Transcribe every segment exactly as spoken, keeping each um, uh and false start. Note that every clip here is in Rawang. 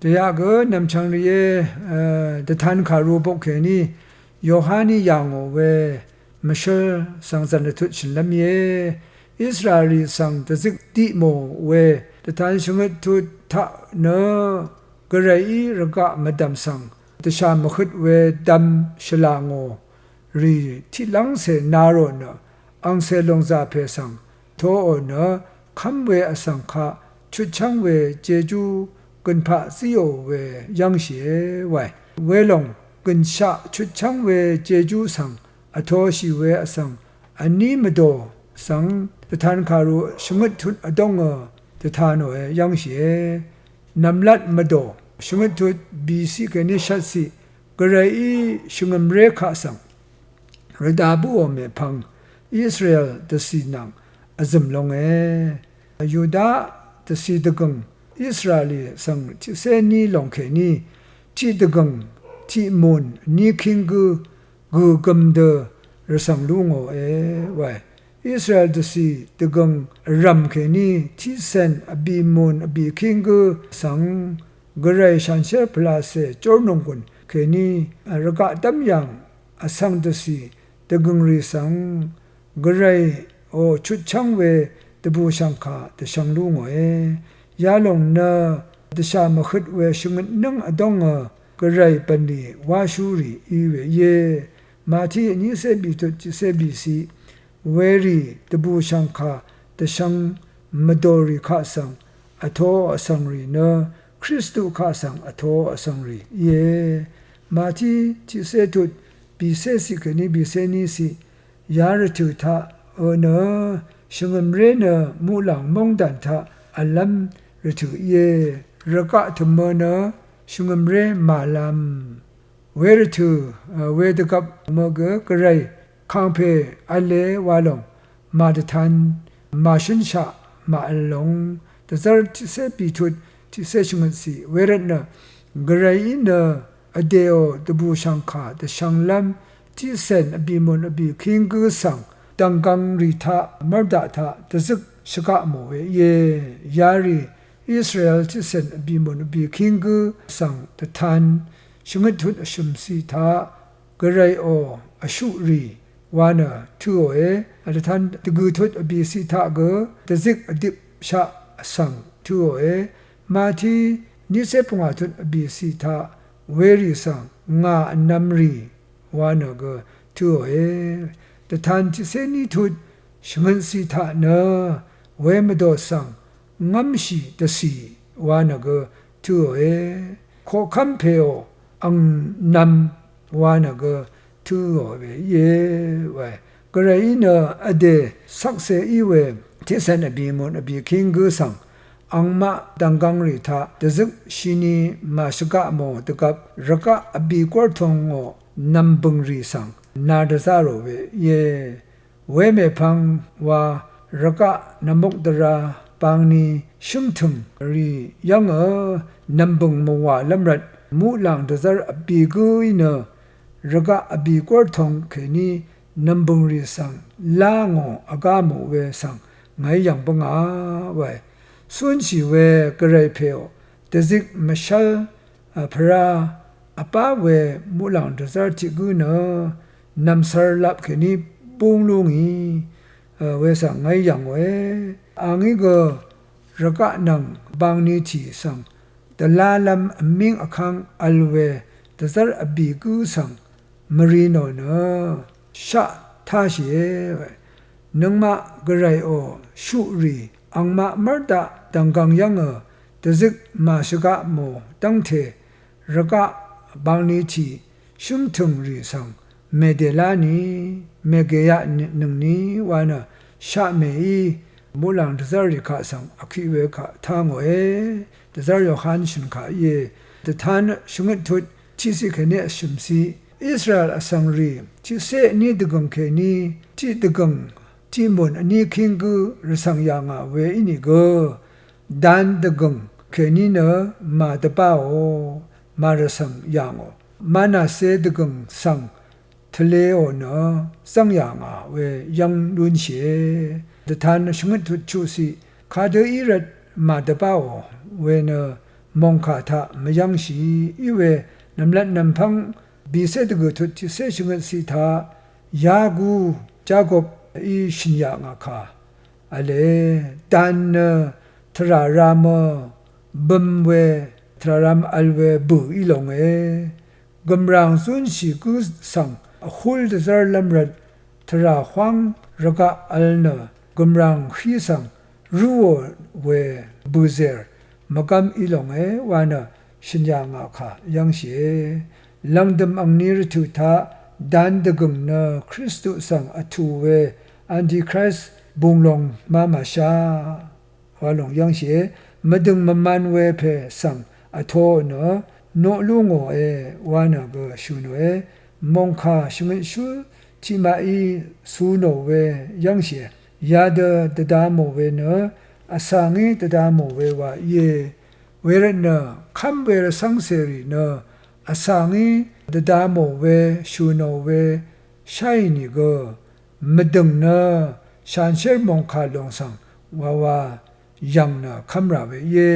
Dèyaq gø nv̀mchvng rìé, dvtan kàru bok kèní Yohaní yà ngò we mvshǿl svng zv̀n vtut shø̀nlv́m íe. Israelrì svng dvzøk diq mò we dvtan shvngøt tut taq nø Gvrayí rvgaq mvdv̀m svng dvshà mvhøt we dv̄m shvlà ngò rì tiqlv́ngcè na rò nø angcè lòngzà pè svng toò nø kv́m we vsvng kaq chutchv́ng we jejú gønpaq zíò we yv́ngshìe wae. Welòng gø̀nshaq chutchv́ng we jejú svng vtoshì we vsvng vní mvdò svng dvtan kàru shvngøt tut vdóngø dvtanòe yv́ngshìe. Nv̀mlat mvdò shvngøt tut bìciq kèní shvtciq Gvrayí shvngø̀mré kaq svng rvda bǿò mèpvng Israel dvcì nvng vzø̀m longe. Yuda dvcì dvgø̀ng Israelí svng tiqcé ní lòng kèní tiqdvgø̀ng tiqmùn vní kíng gǿ gø̀gøm dø rvcv̀ng lú ngòe wae. Israel dvcì dvgø̀ng vrv̀m kèní tiqcèn vbì mùn vbì kíng gǿ svng Gvray shanshér pvlacè jórnònggùn kèní rvgaq dv́myàng vsvng dvcì dvgø̀ngrì svng Gvrayò chutchv́ng we dvbùshv̀ngkà dvshvng lú ngòe. Yalòng nø dvshà mvhøt we shvngøt nǿng vdóngø Gvray bv̀nlì wáshúrì í we íe. Màtí vnícé bìtut tiqcé bìciq werì dvbùshv̀ngkà dvshvng mvdòrì kaq svng vtoò vsvngrì nø Kristu kaq svng vtoò vsvngrì íe. Màtí tiqcé tut bìcéciq kèní bìcé níciq yarvtø̀ taq ø nø shvngø̀mré nø muqlàng móngdàn taq v̀llv́m rvtø̀ íe. Rvgaq tø̀mø nø shvngø̀mré màlv̄m wervtø̀ wedvgvp mø gø Gvray kàngpè v̄le wa lòng màdvtan màshǿnshaq màvl long dvzv́r tiqcé bìtut tiqcé shvngøtciq wervtnø Gvrayí nø vdèò dvbùshv̀ngkà dvshvnglv́m tiqcèn vbìmùn vbìkíng gǿ svng dv̀nggvng rì taq mv́rdaq taq dvzøk shvgaq mò we íe. Yarì Israel tiqcèn vbìmùn vbìkíng gǿ svng dvtan shvngøt tut vshø̀mciq taq Gvrayò vshuqrì wa nø tøòe. Vdvtan dvgø̀ tut vbìciq taq gø dvzik vdipshaq svng tøòe. Màtí nícé pungwà tut vbìciq taq werì svng ngà vnvmrì wa nø gø tøòe. Dvtan tiqcé ní tut shvngøtciq taq nø wemvdò svng ngv́mshì dvcì wa nø gø tøòe. Koqkv́m pèò angnvm wa nø gø tøò we íe wae. Gvrayí nø vdè cvkse í we tiqcèn vbìmùn vbìkíng gǿ svng angmaq dv̀nggvng rì taq dvzøk shini màshvgaq mò dvgvp rvgaq vbì górtongò nv̀mbø̀ng rì svng nà dvzá rò we íe. Wemèpvng wa rvgaq nvmukdvra bangni shǿngtø̀ng rì yv́ngø nv̀mbø̀ng mvwàlv́m rvt muqlàng dvzv́r vbì gǿí nø rvgaq vbì górtong kèní nv̀mbø̀ng rì svng lá ngò vgá mò we svng ngàí yv̀ng bǿngà wae. Cúnshì we Gvray pèò dvzik mvshv́l pvrá vbá we muqlàng dvzv́r tiq gǿ nø nv̀msvr lap kèní búng lú ngì we svng ngàí yv̀ngòe. A ngí gø rvgaq nvng bangni tì svng dvlálv́m vmíng vkv́ng vl we dvzv́r vbì gǿ svng mvri nò nø shaq táshìe. Nøngmaq Gvrayò shuqrì angmaq mv́rdaq dv̀nggvng yv́ngø dvzøk màshvgaq mò dv́ngte rvgaq bangni tì shǿngtø̀ng rì svng mèdèlá ni mègèyaq nøngni wa nø shaq mèí muqlàng dvzv́r rì kaq svng vkiq we kaq tá ngòe. Dvzv́r Yohan shø̀n kaq íe. Dvtan shvngøt tut tiqciq kèní vshø̀mciq Israel vsvng rì tiqcé vní dvgø̀ng kèní tiqdvgø̀ng tiqmùn vní kíng gǿ rvcv̀ng yà ngà we ínìgø Dan dvgø̀ng kèní nø màdvbáò màrvcv̀ng yà ngò. Manase dvgø̀ng svng tvleò nø zv́ng yà ngà we yv́ng lúnshìe. Dvtan shvngøt tut chuqciq kadø í rvt màdvbáò we nø mòngkà taq mvyv́ngshì í we nv̀mlat nv̀mpv́ng bìcé dvgø̀ tut tiqcé shvngøtciq taq yagu Jakob í shø̀n yà ngà kà v̄le. Dan nø tvrà ramø bøm we, tvrà ram vl we bø̀ í longe. Gø̀mràng zúnshì gǿ svng vhúl dvzv́rlv́m rvt tvrà hwáng rvgaq vl nø gø̀mràng hí svng rúò we bø̀zèr mvgv́m í longe wa nø shø̀n yà ngà kà yv́ngshìe. Lv̀ngdø̀m angni rvtø̀ taq dan dvgø̀ng nø Kristu svng vtù we antikrist bùng lòng ma màshá wa lòng yv́ngshìe. Mvdø̀ng mvman we pè svng vtoò nø noq lú ngòe wa nø gø shø̀ nòe. Mòngkà shvngøtshú tiqmaqí cu nò we yv́ngshìe. Yadø dvda mò we nø vsa ngí dvda mò we wa íe. Wervtnø kv́m we rvcv́ngcèrì nø vsa ngí dvda mò we shø̀ nò we sháì nìgø mvdø̀ng nø shanshér mòngkà lòng svng wawa yv̀ng nø kv́m rà we íe.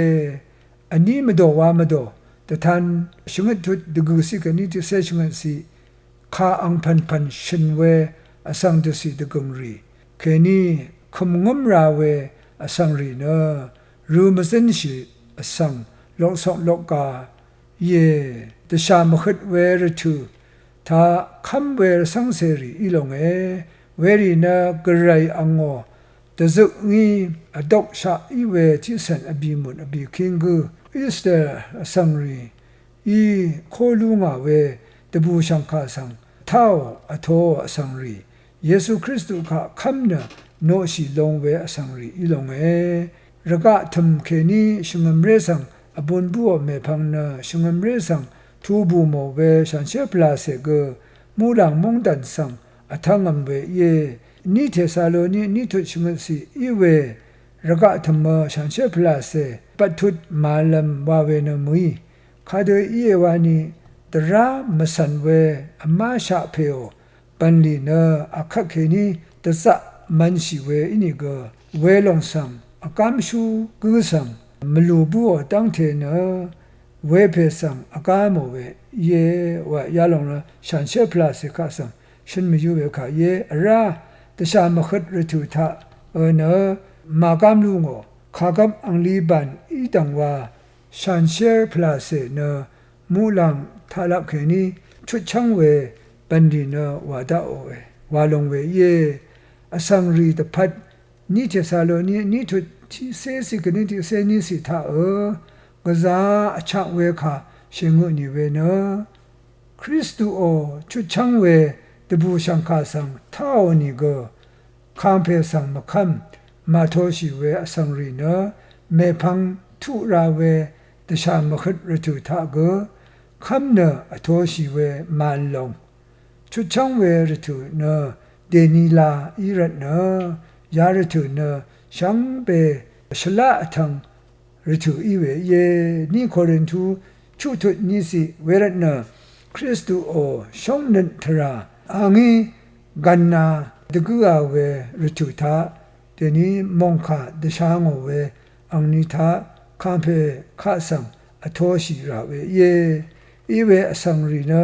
Vní mvdò wa mvdò dvtan shvngøt tut dvgø̀ciq kèní tiqcé shvngøtciq kà angpv̀npv̀n shø̀n we vsvng dvcì dvgø̀ng rì kèní kø̀m ngǿm ra we vsvng rì nø rø mvzǿnshì vsvng loksok lokga íe. Dvshà mvhøt we rvtø̀ taq kv́m we rvcv́ngcèrì í longe. Werì nø gvray angò dvzøk ngí vdokshaq í we tiqcv̀n vbìmùn vbìkíng gǿ Israel vsvng rì í kó lú ngà we dvbùshv̀ngkà svng táò vtoò vsvng rì Yesu Kristu kaq kv́m nø noqshì long we vsvng rì í longe. Rvgaq tø̀m kèní shvngø̀mré svng vbun búò mèpvng nø shvngø̀mré svng tubù mò we shanshér pvlàcè gø muqlàng móngdàn svng vtv́ngvm we íe. Ní Tesaloni ní tut shvngøtciq í we rvgaq tø̀mø shanshér pvlàcè bvttut màvlvm wa we nø mø̀í. Kadø íe wani dvrá mvcv̀n we vmáshaq pèò bv̀nlì nø akvt kèní dvzaq mv̄nshì we ínìgø welòng svng vgámshú gǿ svng mvlù búò dv́ngte nø wepè svng vgámò we íe wa yalòng nø shanshér pvlàcè kaq svng shøn mvyú we kà íe. Vrá dvshà mvhøt rvtø̀ taq ø nø màgám lú ngò kàgvp angli bàn í dv̀ngwa shanshér pvlàcè nø muqlàng taqlap kèní chutchv́ng we bv̀nlì nø wà daqòe wa long we íe. Vsvng rì dvpvt ní Tesaloni ní tut tiqcé ciq kèní tiqcé ní ciq taq ø gvzá vchak we kà shèngø nì we nø Kristuò chutchv́ng we dvbùshv̀ngkà svng táò nìgø kàngpè svng mvkv́m màtoshì we vsvng rì nø mèpvng tuq ra we dvshà mvhøt rvtø̀ taq gø kv́m nø vtoshì we màvl lòng chutchv́ng we rvtø̀ nø dèni la í rvtnø yarvtø̀ nø shvngbe shvlá vtvng rvtø̀ í we íe. Ní Korintu chuqtut ní ciq wervtnø Kristuò shóngnøt tvrà a ngí gv̀na dvgǿa we rvtø̀ taq dèní mòngkà dvsha ngò we angni taq kàngpè kaq svng vtoshì rà we íe. Iwe vsvng rì nø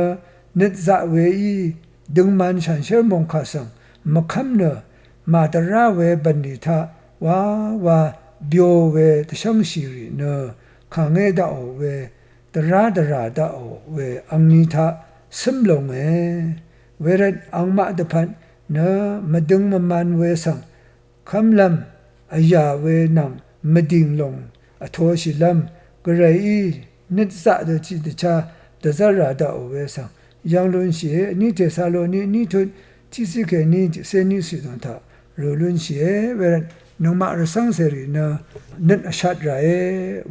nøt zaq weí døngman shanshér mòngkà svng mvkv́m nø màdvrá we bv̀nlì taq wawa byo we dvshv́ngshì rì nø kàngé daqò we dvrá dvrà daqò we angni taq cǿm longe. Wervt angmaq dvpvt nø mvdøng mvman we svng kv́mlv́m vyà we nvng mvdìng lòng vtoshìlv́m gvrayí nøt zaq dø tiqdvchá dvzv́r rà daqò we svng yv́ng lúnshìe. Ní Tesaloni ní tut tiqciq kèní tiqcé ní ciq dòng taq rø lúnshìe. Wervt nøngmaq rvcv́ngcèrì nø nøt vshat ràe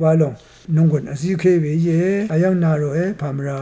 wa lòng nònggùn vzíké we íe. Vyv́ng na ròe pàmvrà